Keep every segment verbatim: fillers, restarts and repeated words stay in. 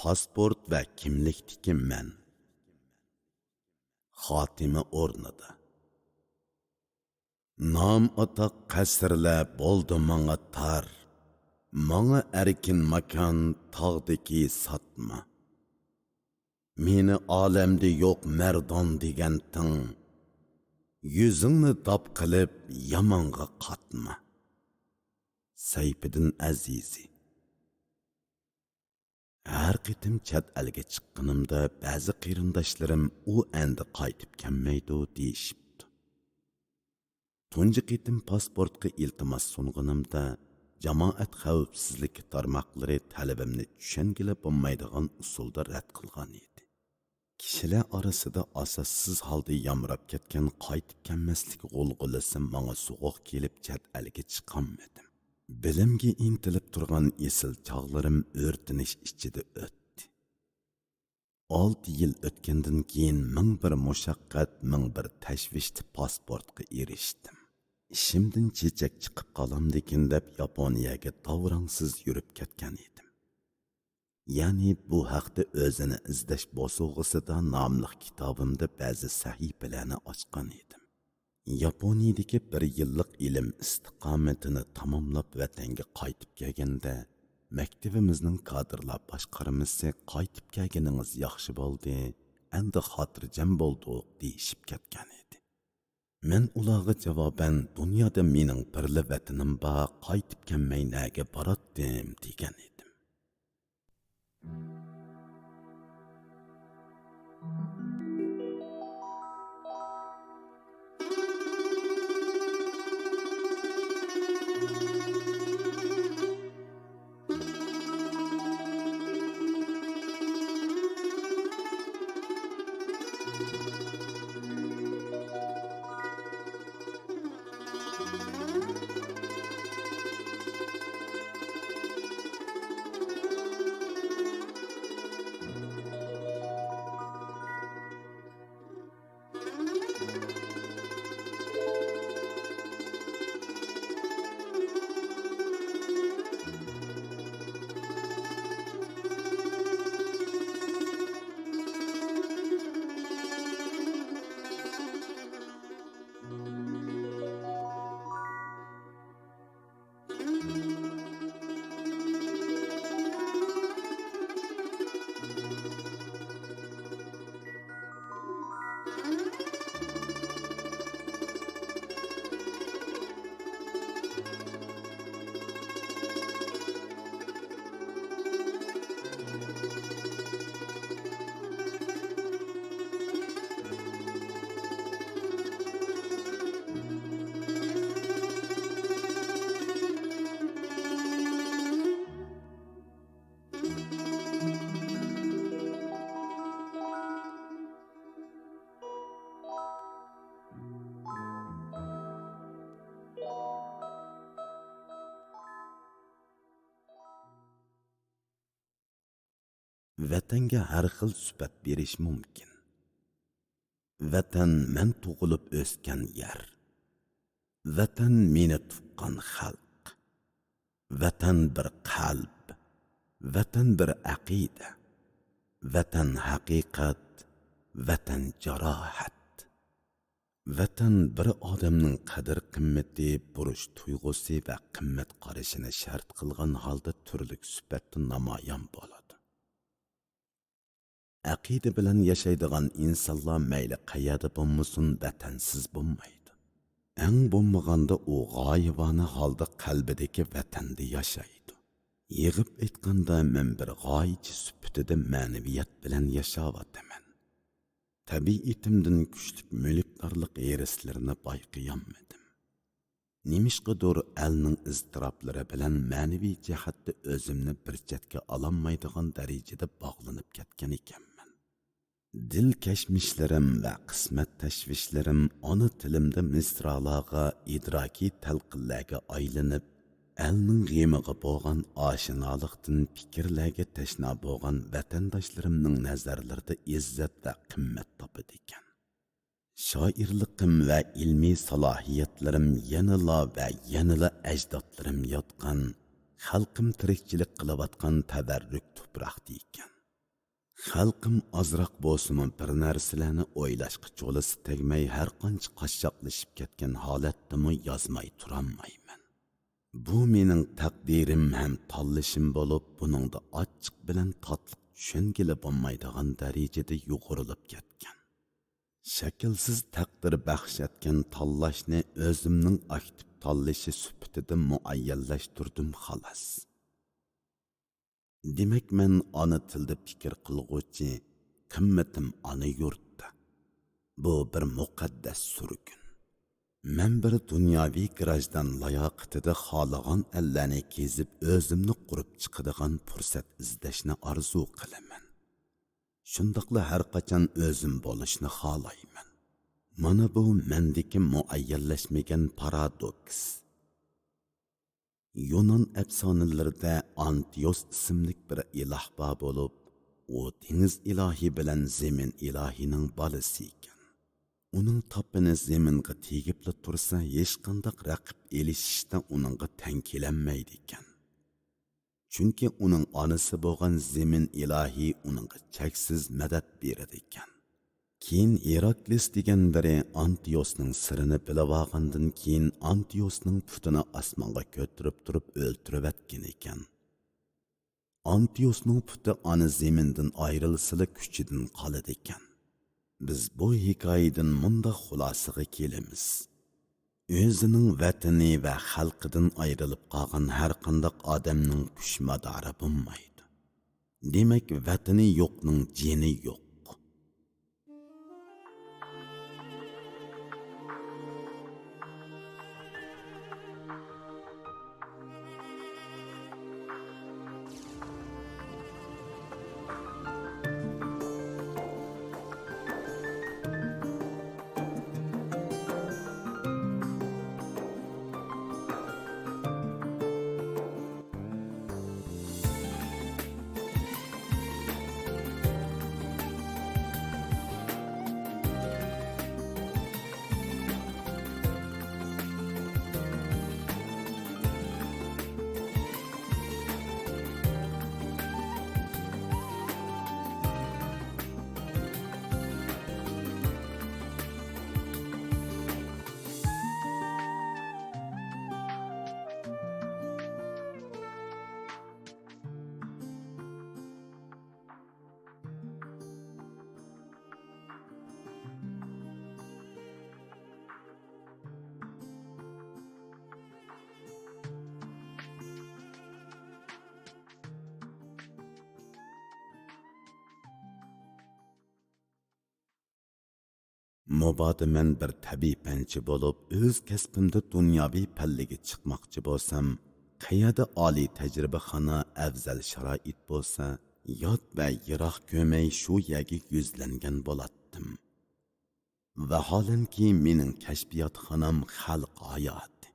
پاسپورت ۋە كىملىكتىكى مەن. خاتىمە ئورنىدا. نام-ئاتاق، قەسىرلەر بولدى ماڭا تار، ماڭا ئەركىن ماكان تاغدىكى ساتما. مېنى ئالەمدە يوق مەردان دېگەنتىڭ، يۈزۈڭنى داپ قىلىپ يامانغا قاتما. سەيپىدىن ئەزىزى. ھەر قېتىم چەت ئەلگە چىققىنىمدا بەزى قېرىنداشلىرىم ئۇ ئەمدى قايتىپ كەلمەيدۇ دېيىشىپتۇ. تۇنجى قېتىم پاسپورتقا ئىلتىماس سۇنغىنىمدا، جامائەت خەۋپسىزلىكى تارماقلىرى تەلىپىمنى چۈشەنگىلى بولمايدىغان ئۇسۇلدا رەت قىلغان ئىدى. كىشىلەر ئارىسىدا ئاساسسىز ھالدا يامراپ كەتكەن قايتىپ كەلمەسلىك غۇلغۇلىسى ماڭا سوغۇق كېلىپ، چەت ئەلگە چىقالمىدىم. بىلىمگە ئىنتىلىپ تۇرغان ئېسىل چاغلىرىم ئۆرتىنىش ئىچىدە ئۆتتى. ئالتە يىل ئۆتكەندىن كېيىن مىڭ بىر مۇشەققەت، مىڭ بىر تەشۋىشتە پاسپورتقا ئېرىشتىم. ئىشىمدىن چېچەك چىقىپ قالامدىكىن دەپ ياپونىيەگە داۋراڭسىز يۈرۈپ كەتكەن ئىدىم. يەنى بۇ ھەقتە ئۆزىنى ئىزدەش بوسۇغىسىدا ناملىق كىتابىمدا بەزى سەھىپىلەرنى ئاچقان ئىدىم. ياپونىيىدىكى بىر يىللىق ئىلىم ئىستىقامىتىنى تاماملاپ ۋەتەنگە قايتىپ كەلگەندە، مەكتىۋىمىزنىڭ كادىرلار باشقارمىسى «قايتىپ كەلگىنىڭىز ياخشى بولدى، ئەمدى خاتىرجەم بولدۇق» دېيىشىپ كەتكەن ئىدى. مەن ئۇلارغا جاۋابەن «دۇنيادا مېنىڭ بىرلا ۋەتىنىم بار، قايتىپ كەلمەي نەگە باراتتىم» دېگەن ئىدىم. ۋەتەنگە ھەر خىل سۈپەت بېرىش مۇمكىن. ۋەتەن مەن تۇغۇلۇپ ئۆسكەن يەر. ۋەتەن مېنى تۇغقان خەلق. ۋەتەن بىر قەلب. ۋەتەن بىر ئەقىدە. ۋەتەن ھەقىقەت. ۋەتەن جاراھەت. ۋەتەن بىر ئادەمنىڭ قەدىر-قىممىتى، بۇرچ تۇيغۇسى ۋە قىممەت قارىشىنى شەرت قىلغان ھالدا تۈرلۈك سۈپەتتە نامايان بولىدۇ. ئەقىدە بىلەن ياشايدىغان ئىنسانلار مەيلى قەيەردە بولمىسۇن، ۋەتەنسىز بولمايدۇ. ئەڭ بولمىغاندا ئۇ غايىۋانە ھالدا قەلبىدىكى ۋەتەندە ياشايدۇ. يىغىپ ئېيتقاندا، مەن بىر غايىچى سۈپىتىدە مەنىۋىيەت بىلەن ياشاۋاتىمەن. تەبىئىتىمدىن كۈچلۈك مۈلۈكدارلىق ھېرىسلىرىنى بايقىيالمىدىم. نېمىشقىدۇر ئەلنىڭ ئىزتىراپلىرى بىلەن مەنىۋى جەھەتتە ئۆزۈمنى بىر چەتكە ئالالمايدىغان دەرىجىدە باغلىنىپ كەتكەن ئىكەنمەن. دىل كەشمىشلىرىم ۋە قىسمەت تەشۋىشلىرىم ئانا تىلىمدا مىسرالارغا، ئىدراكىي تەلقىنلەرگە ئايلىنىپ، ئەلنىڭ غېمىغا بولغان ئاشنالىقتىن پىكىرلەرگە تەشنا بولغان ۋەتەنداشلىرىمنىڭ نەزەرلىرىدە ئىززەت ۋە قىممەت تاپىدىكەن. شائىرلىقىم ۋە ئىلمىي سالاھىيەتلىرىم يەنىلا ۋە يەنىلا ئەجدادلىرىم ياتقان، خەلقىم تىرىكچىلىك قىلىۋاتقان تەۋەررۈك تۇپراقتا ئىكەن. خەلقىم ئازراق بولسىمۇ بىر نەرسىلەرنى ئويلاشقا چولىسى تەگمەي، ھەرقانچە قاششاقلىشىپ كەتكەن ھالەتتىمۇ يازماي تۇرالمايمەن. بۇ مېنىڭ تەقدىرىم ھەم تاللىشىم بولۇپ، بۇنىڭدا ئاچچىق بىلەن تاتلىق چۈشەنگىلى بولمايدىغان دەرىجىدە يۇغۇرۇلۇپ كەتكەن. شەكىلسىز تەقدىر بەخش ئەتكەن تاللاشنى ئۆزۈمنىڭ ئاكتىپ تاللىشى سۈپىتىدە مۇئەييەنلەشتۈردۈم، خالاس. دېمەك، مەن ئانا تىلدا پىكىر قىلغۇچى، قىممىتىم ئانا يۇرتتا. بۇ بىر مۇقەددەس سۈرگۈن. مەن بىر دۇنياۋى گراژدان لاياقىتىدە خالىغان ئەللەرنى كېزىپ، ئۆزۈمنى قۇرۇپ چىقىدىغان پۇرسەت ئىزدەشنى ئارزۇ قىلىمەن. شۇنداقلا ھەرقاچان ئۆزۈم بولۇشنى خالايمەن. مانا بۇ مەندىكى مۇئەييەنلەشمىگەن پارادوكس. يۇنان ئەپسانىلىرىدە ئانتىيوس ئىسىملىك بىر ئىلاھ بار بولۇپ، ئۇ دېڭىز ئىلاھى بىلەن زېمىن ئىلاھىنىڭ بالىسى ئىكەن. ئۇنىڭ تاپىنى زېمىنغا تېگىپلا تۇرسا، ھېچقانداق رەقىب ئېلىشىشتا ئۇنىڭغا تەڭ كېلەلمەيدىكەن. چۈنكى ئۇنىڭ ئانىسى بولغان زېمىن ئىلاھى ئۇنىڭغا چەكسىز مەدەت بېرىدىكەن. كېيىن ھېراكلىس دېگەن بىرى ئانتىيوسنىڭ سىرىنى بىلىۋالغاندىن كېيىن، ئانتىيوسنىڭ پۇتىنى ئاسمانغا كۆتۈرۈپ تۇرۇپ ئۆلتۈرۈۋەتكەنىكەن. ئانتىيوسنىڭ پۇتى ئانا زېمىندىن ئايرىلسىلا، كۈچىدىن قالىدىكەن. بىز بۇ ھېكايىدىن مۇنداق خۇلاسىغا كېلىمىز: ئۆزىنىڭ ۋەتىنى ۋە خەلقىدىن ئايرىلىپ قالغان ھەرقانداق ئادەمنىڭ كۈچ مادارى بولمايدۇ. دېمەك، ۋەتىنى يوقنىڭ جېنى يوق. مۇبادا مەن بىر تەبىئىي پەنچى بولۇپ، ئۆز كەسپىمدە دۇنياۋى پەللىگە چىقماقچى بولسام، قەيەردە ئالىي تەجرىبىخانا، ئەۋزەل شارائىت بولسا، يات ۋە يىراق كۆرمەي شۇ يەرگە يۈزلەنگەن بولاتتىم. ۋاھالەنكى، مېنىڭ كەشپىياتخانام خەلق ھاياتى.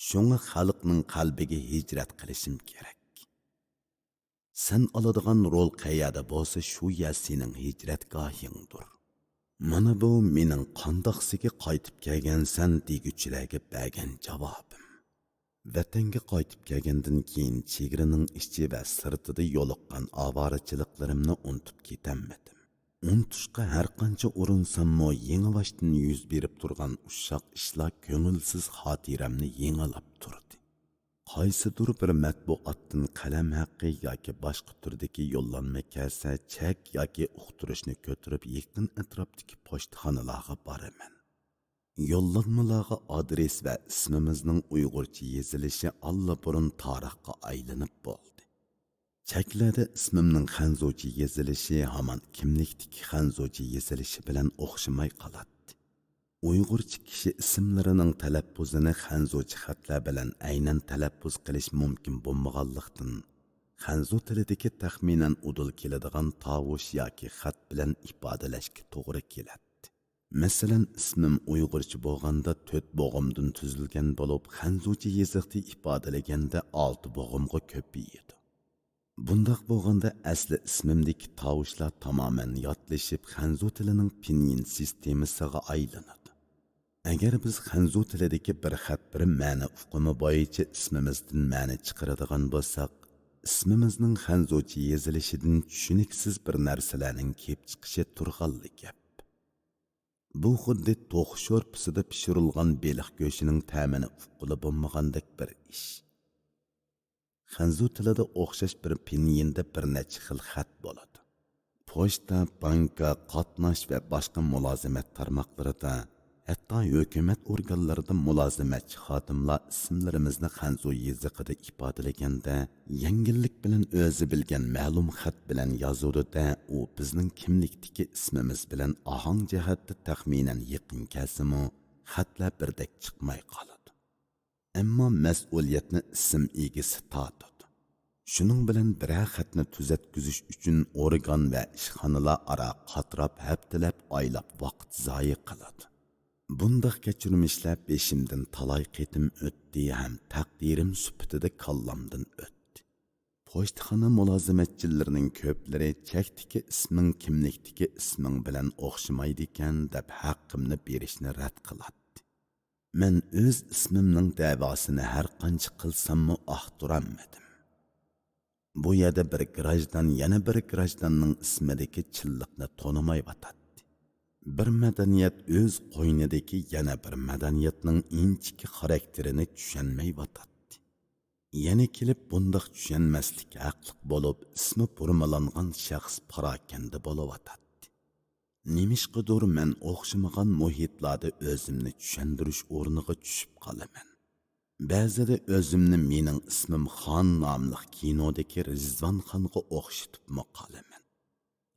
شۇڭا خەلقنىڭ قەلبىگە ھىجرەت قىلىشىم كېرەك. سەن ئالىدىغان رول قەيەردە بولسا، شۇ يەر سېنىڭ ھىجرەتگاھىڭدۇر. مانا بۇ مېنىڭ قانداقسىگە قايتىپ كەلگەنسەن دېگۈچىلەرگە بەرگەن جاۋابىم. ۋەتەنگە قايتىپ كەلگەندىن كېيىن، چېگرىنىڭ ئىچى ۋە سىرتىدا يولۇققان ئاۋارىچىلىكلىرىمنى ئۇنتۇپ كېتەلمىدىم. ئۇنتۇشقا ھەرقانچە ئۇرۇنساممۇ، يېڭىباشتىن يۈز بېرىپ تۇرغان ئۇششاق ئىشلار كۆڭۈلسىز خاتىرەمنى يېڭىلاپ تۇردى. قايسىدۇر بىر مەتبۇئاتتىن قەلەم ھەققى ياكى باشقا تۈردىكى يوللانما كەلسە، چەك ياكى ئۇقتۇرۇشنى كۆتۈرۈپ، يېقىن ئەتراپتىكى پوچتىخانىلارغا بارىمەن. يوللانمىلارغا ئادرېس ۋە ئىسمىمىزنىڭ ئۇيغۇرچە يېزىلىشى ئاللىبۇرۇن تارىخقا ئايلىنىپ بولدى. چەكلەردە ئىسمىمنىڭ خەنزۇچە يېزىلىشى ھامان كىملىكتىكى خەنزۇچە يېزىلىشى بىلەن ئوخشىماي قالاتتى. ئۇيغۇرچە كىشى ئىسىملىرىنىڭ تەلەپپۇزىنى خەنزۇچە خەتلەر بىلەن ئەينەن تەلەپپۇز قىلىش مۇمكىن بولمىغانلىقتىن، خەنزۇ تىلىدىكى تەخمىنەن ئۇدۇل كېلىدىغان تاۋۇش ياكى خەت بىلەن ئىپادىلەشكە توغرا كېلەتتى. مەسىلەن، ئىسمىم ئۇيغۇرچە بولغاندا تۆت بوغۇمدىن تۈزۈلگەن بولۇپ، خەنزۇچە يېزىقتا ئىپادىلىگەندە ئالتە بوغۇمغا كۆپىيىدۇ. بۇنداق بولغاندا ئەسلى ئىسمىمدىكى تاۋۇشلار تامامەن ياتلىشىپ، خەنزۇ تىلىنىڭ پىنيىن سىستېمىسىغا ئايلىنىدۇ. ئەگەر بىز خەنزۇ تىلىدىكى بىر خەت بىر مەنە ئۇقۇمى بويىچە ئىسمىمىزدىن مەنە چىقىرىدىغان بولساق، ئىسمىمىزنىڭ خەنزۇچە يېزىلىشىدىن چۈشىنىكسىز بىر نەرسىلەرنىڭ كېلىپ چىقىشى تۇرغانلا گەپ. بۇ خۇددى توخۇ شورپىسىدا پىشۇرۇلغان بېلىق گۆشىنىڭ تەمىنى ئۇققىلى بولمىغاندەك بىر ئىش. خەنزۇ تىلىدا ئوخشاش بىر پىنيىندە بىر نەچچە خىل خەت بولىدۇ. پوچتا، بانكا، قاتناش ۋە باشقا مۇلازىمەت تارماقلىرىدا، ھەتتا ھۆكۈمەت ئورگانلىرىدا مۇلازىمەتچى خادىملار ئىسىملىرىمىزنى خەنزۇ يېزىقىدا ئىپادىلىگەندە، يەڭگىللىك بىلەن ئۆزى بىلگەن مەلۇم خەت بىلەن يازىدۇ-دە، ئۇ بىزنىڭ كىملىكتىكى ئىسمىمىز بىلەن ئاھاڭ جەھەتتە تەخمىنەن يېقىن كەلسىمۇ، خەتلەر بىردەك چىقماي قالىدۇ. ئەمما مەسئۇلىيەتنى ئىسىم ئىگىسى تارتىدۇ. شۇنىڭ بىلەن بىرەر خەتنى تۈزەتكۈزۈش ئۈچۈن ئورگان ۋە ئىشخانىلار ئارا قاتراپ، ھەپتىلەپ، ئايلاپ ۋاقىت زايە قىلىدۇ. بۇنداق كەچۈرمىشلەر بېشىمدىن تالاي قېتىم ئۆتتى ھەم تەقدىرىم سۈپىتىدە كاللامدىن ئۆتتى. پوچتىخانا مۇلازىمەتچىلىرىنىڭ كۆپلىرى چەكتىكى ئىسمىڭ كىملىكتىكى ئىسمىڭ بىلەن ئوخشىمايدىكەن دەپ ھەققىمنى بېرىشنى رەت قىلاتتى. مەن ئۆز ئىسمىمنىڭ دەۋاسىنى ھەر قانچە قىلساممۇ ئاختۇرالمىدىم. بۇ يەردە بىر گراژدان يەنە بىر گراژداننىڭ ئىسمىدىكى چىنلىقنى تونۇمايۋاتاتتى. بىر مەدەنىيەت ئۆز قوينىدىكى يەنە بىر مەدەنىيەتنىڭ ئىنچىكە خاراكتېرىنى چۈشەنمەيۋاتاتتى. يەنە كېلىپ بۇنداق چۈشەنمەسلىك ھەقلىق بولۇپ، ئىسمى بۇرمىلانغان شەخس پاراكەندە بولۇۋاتاتتى. نېمىشقىدۇر مەن ئوخشىمىغان مۇھىتلاردا ئۆزۈمنى چۈشەندۈرۈش ئورنىغا چۈشۈپ قالىمەن. بەزىدە ئۆزۈمنى مېنىڭ ئىسمىم خان ناملىق كىنودىكى رىزۋان خانغا ئوخشىتىپمۇ قالىمەن.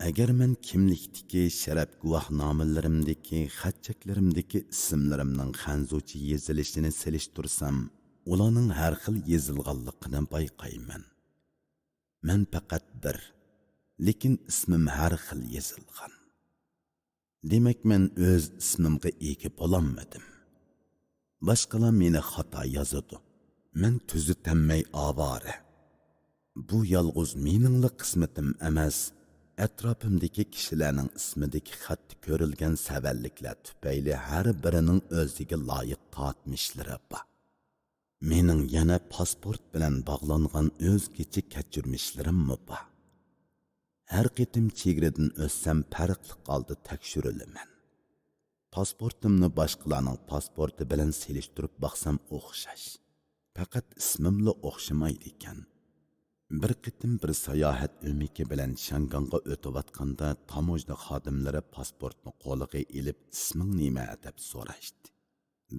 ئەگەر مەن كىملىكتىكى شەرەپ گۇۋاھنامىلىرىمدىكى، خەت چەكلىرىمدىكى ئىسىملىرىمنىڭ خەنزۇچە يېزىلىشىنى سېلىشتۇرسام، ئۇلارنىڭ ھەر خىل يېزىلغانلىقىنى بايقايمەن. مەن پەقەت بىر، لېكىن ئىسمىم ھەر خىل يېزىلغان. دېمەك، مەن ئۆز ئىسمىمغا ئىگە بولالمىدىم. باشقىلار مېنى خاتا يازىدۇ. مەن تۈزىتەلمەي ئاۋارە. بۇ يالغۇز مېنىڭلا قىسمىتىم ئەمەس، ئەتراپىمدىكى كىشىلەرنىڭ ئىسمىدىكى خەتتە كۆرۈلگەن سەۋەنلىكلەر تۈپەيلى ھەر بىرىنىڭ ئۆزىگە لايىق تارتمىشلىرى بار. مېنىڭ يەنە پاسپورت بىلەن باغلانغان ئۆزگىچە كەچۈرمىشلىرىممۇ بار. ھەر قېتىم چېگرىدىن ئۆتسەم، پەرقلىق ھالدا تەكشۈرۈلىمەن. پاسپورتۇمنى باشقىلارنىڭ پاسپورتى بىلەن سېلىشتۇرۇپ باقسام ئوخشاش. پەقەت ئىسمىملا ئوخشىمايدىكەن. بىر قېتىم بىر ساياھەت ئۆمىكى بىلەن شياڭگاڭغا ئۆتۈۋاتقاندا، تاموژنا خادىملىرى پاسپورتنى قولىغا ئېلىپ، «ئىسمىڭ نېمە؟» دەپ سوراشتى.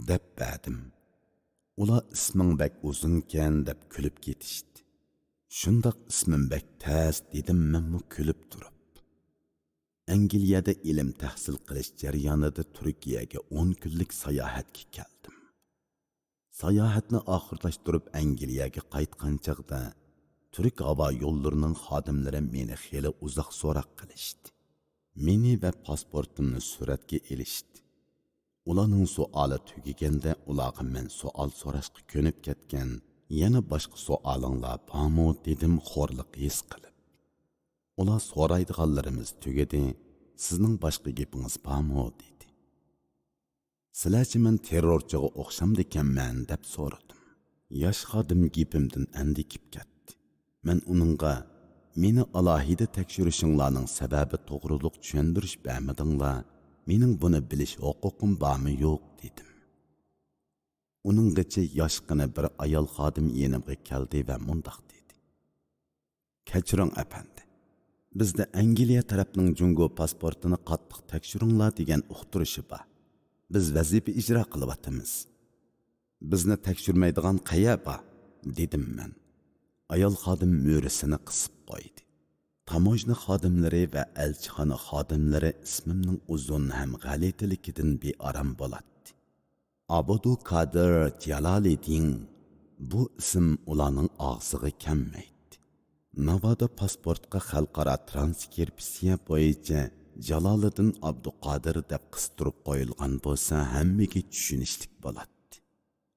دەپ بەردىم. ئۇلار «ئىسمىڭ بەك ئۇزۇنكەن» دەپ كۈلۈپ كېتىشتى. «شۇنداق، ئىسمىم بەك تەس» دېدىم مەنمۇ كۈلۈپ تۇرۇپ. ئەنگلىيەدە ئىلىم تەھسىل قىلىش جەريانىدا تۈركىيەگە ئون كۈنلۈك ساياھەتكە كەلدىم. ساياھەتنى ئاخىرلاشتۇرۇپ ئەنگلىيەگە قايتقان چاغدا، تۈرك ھاۋا يوللىرىنىڭ خادىملىرى مېنى خېلى ئۇزاق سوراق قىلىشتى. مېنى ۋە پاسپورتۇمنى سۈرەتكە ئېلىشتى. ئۇلارنىڭ سوئالى تۈگىگەندە، ئۇلارغا مەن سوئال سوراشقا كۆنۈپ كەتكەن، «يەنە باشقا سوئالىڭلار بارمۇ؟» دېدىم خورلۇق ھېس قىلىپ. ئۇلار «سورايدىغانلىرىمىز تۈگىدى، سىزنىڭ باشقا گېپىڭىز بارمۇ؟» دېدى. «سىلەرچە مەن تېررورچىغا ئوخشامدىكەنمەن؟» دەپ سورىدىم. ياش خادىم گېپىمدىن ئەندىكىپ كەتتى. مەن ئۇنىڭغا، «مېنى ئالاھىدە تەكشۈرۈشۈڭلارنىڭ سەۋەبى توغرۇلۇق چۈشەندۈرۈش بەرمىدىڭلار، مېنىڭ بۇنى بىلىش ھوقۇقۇم بارمۇ يوق؟» دېدىم. ئۇنىڭغىچە ياشقىنا بىر ئايال خادىم يېنىمغا كەلدى ۋە مۇنداق دېدى: «كەچۈرۈڭ، ئەپەندى. بىزدە ئەنگلىيە تەرەپنىڭ جۇڭگو پاسپورتىنى قاتتىق تەكشۈرۈڭلار دېگەن ئۇقتۇرۇشى بار. بىز ۋەزىپە ئىجرا قىلىۋاتىمىز.» «بىزنى تەكشۈرمەيدىغان قەيەر بار؟» دېدىم مەن. ئايال خادىم مۈرىسىنى قىسىپ قويدى. تاموژنا خادىملىرى ۋە ئەلچىخانا خادىملىرى ئىسمىمنىڭ ئۇزۇن ھەم غەلىتىلىكىدىن بىئارام بولاتتى. ئابدۇقادىر جالالىدىن، بۇ ئىسىم ئۇلارنىڭ ئاغزىغا كەلمەيتتى. ناۋادا پاسپورتقا خەلقئارا ترانسكرىپسىيە بويىچە جالالىدىن ئابدۇقادىر دەپ قىستۇرۇپ قويۇلغان بولسا، ھەممىگە چۈشىنىشلىك بولاتتى.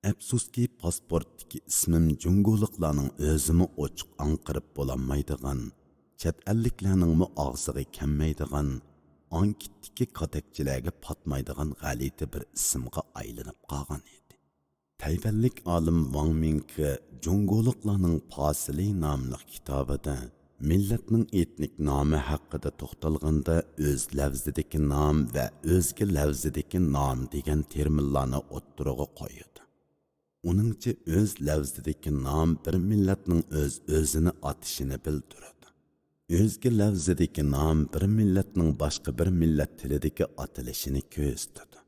ئەپسۇسكى، پاسپورتتىكى ئىسمىم جۇڭگولۇقلارنىڭ ئۆزىمۇ ئوچۇق ئاڭقىرىپ بولالمايدىغان، چەت ئەللىكلەرنىڭمۇ ئاغزىغا كەلمەيدىغان، ئانكىتتىكى كاتەكچىلەرگە پاتمايدىغان غەلىتە بىر ئىسىمغا ئايلىنىپ قالغان ئىدى. تەيۋەنلىك ئالىم ۋاڭ مىڭكې جۇڭگولۇقلارنىڭ پاسىلى ناملىق كىتابىدا مىللەتنىڭ ئېتنىك نامى ھەققىدە توختالغاندا، ئۆز لەۋزىدىكى نام ۋە ئۆزگە لەۋزىدىكى نام دېگەن تېرمىنلارنى ئوتتۇرىغا قويىدۇ. ئۇنىڭچە، ئۆز لەۋزىدىكى نام بىر مىللەتنىڭ ئۆز-ئۆزىنى ئاتىشىنى بىلدۈرىدۇ. ئۆزگە لەۋزىدىكى نام بىر مىللەتنىڭ باشقا بىر مىللەت تىلىدىكى ئاتىلىشىنى كۆرسىتىدۇ.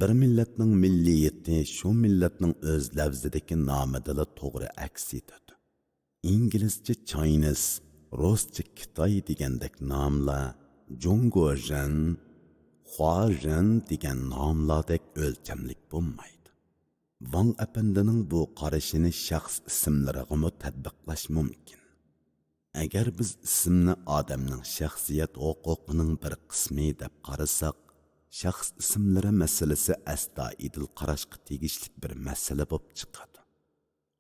بىر مىللەتنىڭ مىللىيىتى شۇ مىللەتنىڭ ئۆز لەۋزىدىكى نامىدىلا توغرا ئەكس ئېتىدۇ. ئىنگلىزچە چاينىس، رۇسچە كىتاي دېگەندەك ناملار جۇڭگوژەن، خۇاژەن دېگەن ناملاردەك ئۆلچەملىك بولمايدۇ. ۋاڭ ئەپەندىنىڭ بۇ قارىشىنى شەخس ئىسىملىرىغىمۇ تەتبىقلاش مۇمكىن. ئەگەر بىز ئىسىمنى ئادەمنىڭ شەخسىيەت ھوقۇقىنىڭ بىر قىسمى دەپ قارىساق، شەخس ئىسىملىرى مەسىلىسى ئەستايىدىل قاراشقا تېگىشلىك بىر مەسىلە بولۇپ چىقىدۇ.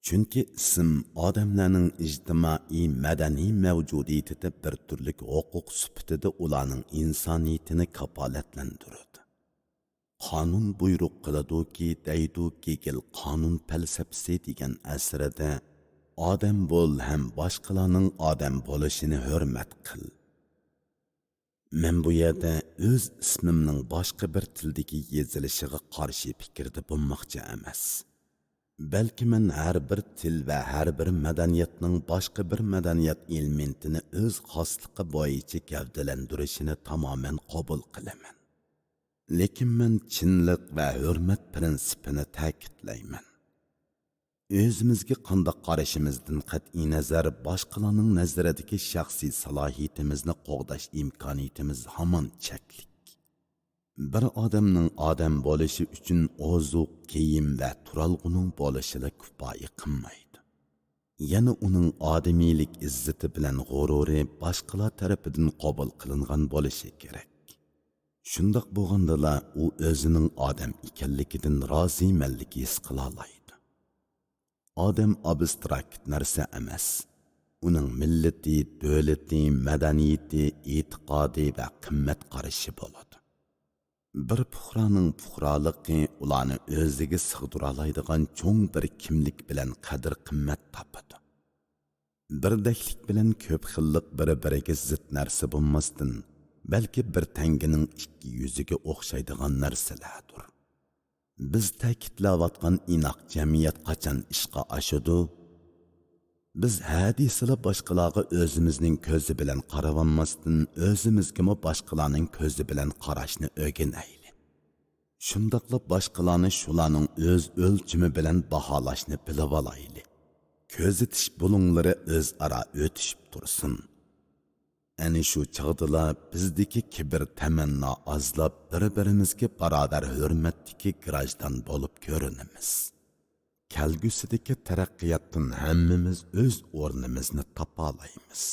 چۈنكى ئىسىم ئادەملەرنىڭ ئىجتىمائىي، مەدەنىي مەۋجۇدىيىتىدە بىر تۈرلۈك ھوقۇق سۈپىتىدە ئۇلارنىڭ ئىنسانىيىتىنى كاپالەتلەندۈرىدۇ. قانۇن بۇيرۇق قىلىدۇكى، دەيدۇ گېگېل قانۇن پەلسەپىسى دېگەن ئەسىرىدە، ئادەم بول ھەم باشقىلارنىڭ ئادەم بولۇشىنى ھۆرمەت قىل. مەن بۇ يەردە ئۆز ئىسمىمنىڭ باشقا بىر تىلدىكى يېزىلىشىغا قارشى پىكىردە بولماقچى ئەمەس. بەلكى مەن ھەر بىر تىل ۋە ھەر بىر مەدەنىيەتنىڭ باشقا بىر مەدەنىيەت ئېلېمېنتىنى ئۆز خاسلىقى بويىچە گەۋدىلەندۈرۈشىنى تامامەن قوبۇل قىلىمەن. لېكىن مەن چىنلىق ۋە ھۆرمەت پىرىنسىپىنى تەكىتلەيمەن. ئۆزىمىزگە قانداق قارىشىمىزدىن قەتئىينەزەر، باشقىلارنىڭ نەزىرىدىكى شەخسىي سالاھىيىتىمىزنى قوغداش ئىمكانىيىتىمىز ھامان چەكلىك. بىر ئادەمنىڭ ئادەم بولۇشى ئۈچۈن ئوزۇق، كىيىم ۋە تۇرالغۇنىڭ بولۇشىلا كۇپايە قىلمايدۇ. يەنە ئۇنىڭ ئادىمىيلىك ئىززىتى بىلەن غۇرۇرى باشقىلار تەرىپىدىن قوبۇل قىلىنغان بولۇشى كېرەك. شۇنداق بولغاندىلا ئۇ ئۆزىنىڭ ئادەم ئىكەنلىكىدىن رازىمەنلىك ھېس قىلالايدۇ. ئادەم ئابستراكت نەرسە ئەمەس. ئۇنىڭ مىللىتى، دۆلىتى، مەدەنىيىتى، ئېتىقادى ۋە قىممەت قارىشى بولىدۇ. بىر پۇقرانىڭ پۇقرالىقى ئۇلارنى ئۆزىگە سىغدۇرالايدىغان چوڭ بىر كىملىك بىلەن قەدىر-قىممەت تاپىدۇ. بىردەكلىك بىلەن كۆپ خىللىق بىر-بىرىگە زىت نەرسە بولماستىن، بەلكى بىر تەڭگىنىڭ ئىككى يۈزىگە ئوخشايدىغان نەرسىلەردۇر. بىز تەكىتلەۋاتقان ئىناق جەمئىيەت قاچان ئىشقا ئاشىدۇ؟ بىز ھە دېسىلا باشقىلارغا ئۆزىمىزنىڭ كۆزى بىلەن قاراۋالماستىن، ئۆزىمىزگىمۇ باشقىلارنىڭ كۆزى بىلەن قاراشنى ئۆگىنەيلى. شۇنداقلا باشقىلارنى شۇلارنىڭ ئۆز ئۆلچىمى بىلەن باھالاشنى بىلىۋالايلى. كۆزىتىش بۇلۇڭلىرى ئۆزئارا ئۆتۈشۈپ تۇرسۇن. ئەنە شۇ چاغدىلا بىزدىكى كىبىر، تەمەننا ئازلاپ، بىر-بىرىمىزگە باراۋەر ھۆرمەتتىكى گراژدان بولۇپ كۆرۈنىمىز. كەلگۈسىدىكى تەرەققىياتتىن ھەممىمىز ئۆز ئورنىمىزنى تاپالايمىز.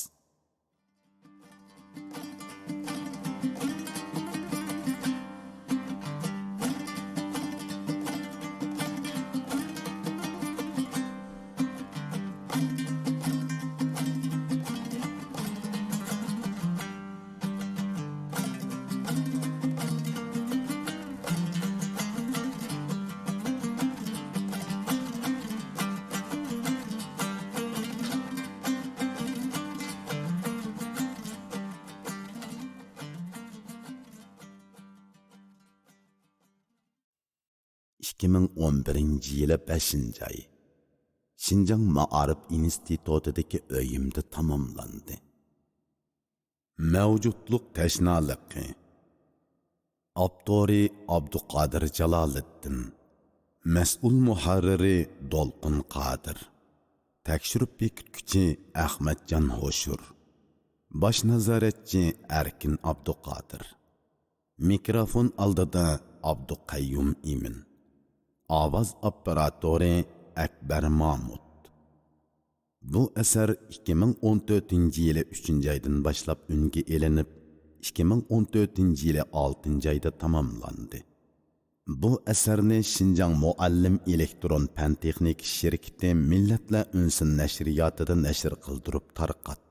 ئىككى مىڭ ئون بىرىنچى يىلى بەشىنچى ئاي، شىنجاڭ مائارىپ ئىنستىتۇتىدىكى ئۆيۈمدە تاماملاندى. مەۋجۇتلۇق تەشنالىقى. ئاپتورى ئابدۇقادىر جالالىدىن. مەسئۇل مۇھەررىرى دولقۇن قادىر. تەكشۈرۈپ بېكىتكۈچى ئەخمەتجان ھوشۇر. باش نازارەتچى ئەركىن ئابدۇقادىر. مىكروفون ئالدىدا ئابدۇقەييۇم ئىمىن. ئاۋاز ئاپپاراتورى ئەكبەر مامۇت. بۇ ئەسەر ئىككى مىڭ ئون تۆتىنچى يىلى ئۈچىنچى ئايدىن باشلاپ ئۈنگە ئېلىنىپ، ئىككى مىڭ ئون تۆتىنچى يىلى ئالتىنچى ئايدا تاماملاندى. بۇ ئەسەرنى شىنجاڭ مۇئەللىم ئېلېكترون پەن تېخنىكا شىركىتى مىللەتلەر ئۈنسۇن نەشرىياتىدا نەشر قىلدۇرۇپ تارقاتتى.